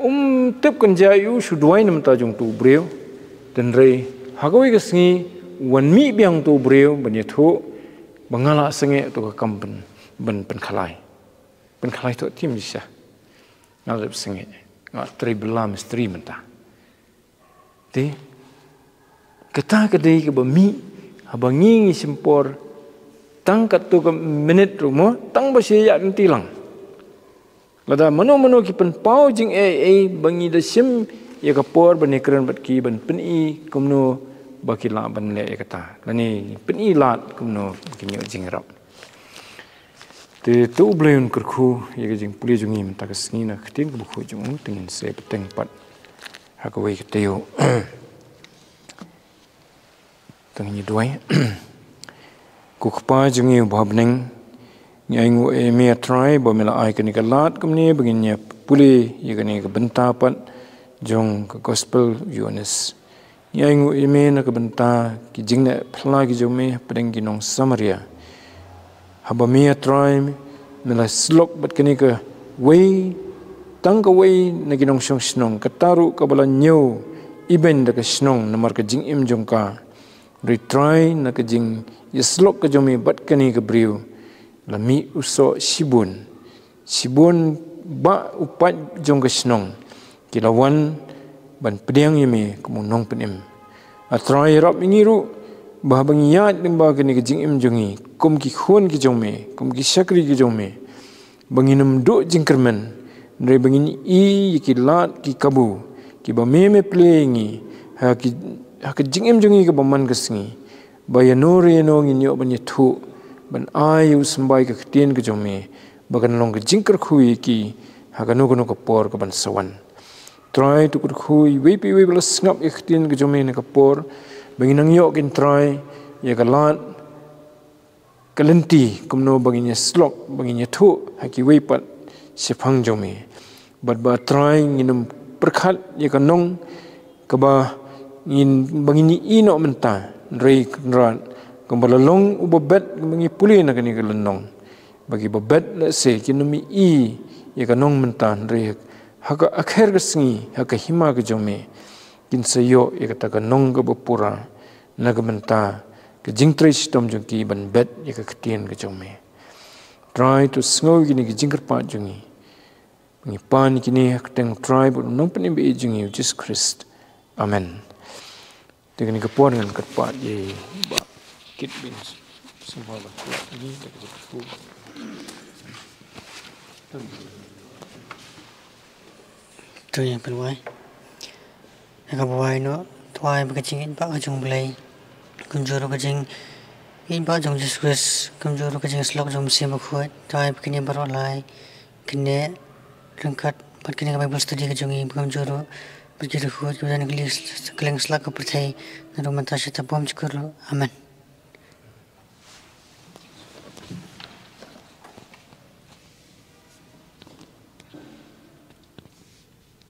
Um tip kynja ïa u shu duwai na ka bynta jong utu u briew. Hynrei ha kawei ka sngi u wan mih biang utu u briew ban ïathuh ba nga la sangeh utu ka kam ban, ban pynkhalai. Pynkhalai to tim shisha. Nga la dep sangeh. Nga la trei bylla mistri mynta. Te kata ka dei kaba mih, haba ngi ngi shim por tang katto ka minit ruh mo, tang ba shu ïaid lynti lang. Lada mano mano ki pynpaw jingaiei ba ngi da shim ïa ka por ban ïakren bad ki, ban pyni kumno ba ki lah ban leh ïa kata, lane pyni lad kumno ba kin ïoh jingïarap. Te to U Blei un kyrkhu ïa ka jingpule jong ngi mynta ka sngi na ka ktien kaba khuid jong u. Te ngin sa ïa bteng pat ha kawei ka taïew. Te ngin ïa duwai. Ko Kpa jong ngi uba ha bneng, ngi ainguh ïa me, A Trai, ba me la ai kane ka lad kumne ba ngin ïa pule ïa kane ka bynta pat jong ka Gospel u Ïoannis. Ngi ainguh ïa me na ka bynta ki jingleh phylla ki jong me hapdeng ki nong Samaria. Haba me, A Trai, me la syllok bad kane kawei, tang kawei na ki nongshong shnong, kata ruh kaba la ñiew ibein da ka shnong namar ka jingim jong ka. Hynrei Trai, na ka jingïasyllok ka jong me bad kane ka briew, la mih u soh shibun. Shibun bah u paid jong ka shnong ki la wan ban pdiang ïa me kum u nongpynim. A Trai, ïarap ïa ngi ruh ba haba ngi ïaid lyngba kane ka jingim jong ngi kum ki khun ki jong me, kum ki shakri ki jong me, ba ngin ym duh jingkyrmen, hynrei ba ngin ïohi ïa ki lad ki kabu kiba me me plie ïa ngi ha ki, ha ka jingim jong ngi kaba man ka sngi, ba ïano re ïano ngin ïoh ban ïathuh, ban ai ïa u symbai ka ktien ka jong me, ba kan long ka jingkyrkhu ïa ki ha kano kano ka por kaban sa wan. Trai, to kyrkhu ïa iwei pa iwei ba la sngap ïa ka ktien ka jong me ha kane ka por, ba ngin nang ïoh kin Trai ïa ka lad ka lynti kumno ba ngin ïasyllok, ba ngin ïathuh ha kiwei pat shaphang jong me. Bad ba, Trai, ngin ym pyrkhat ïa ka nong kaba ngin, ba ngin ïohi noh mynta, hynrei Kynrad, kumba la long uba bet, kumba ngi pule na kane ka lynnong, ba kiba bet lehse kin ym ïohi ïa ka nong mynta, hynrei ha ka akher ka sngi, ha ka hima ka jong me, kin sa ïoh ïa kata ka nong kaba pura na ka bynta ka jingtrei shitom jong ki ban bet ïa ka ktien ka jong me. Trai, to sngew ïa kine ki jingkyrpad jong ngi. Ngi pan ïa kine ha ka kyrteng u Trai bad u Nongpynim ba ïeit jong ngi, u Jisu Khrist. Amen. Te kane ka por ngan kyrpad ïa i Bah Kitbin Symbai ba kyrpad ïa ngi da ka jingkyrkhu. To ngin pynwai. Ïa kaba wai noh, to ai ba ka jingïeit ba ka jong U Blei, kumjuh ruh ka jingïeit ba jong u Jisu Khrist, kumjuh ruh ka jingïasyllok jong u Mynsiem Bakhuid, to ai ba kine baroh lai, kine ryngkat bad kane ka Bible study ka jong ngi, kumjuh ruh bad ki riewkhuid kiba don ha kylleng, kylleng satlak ka pyrthei, naduh mynta sha ta bymjukut ruh. Amen.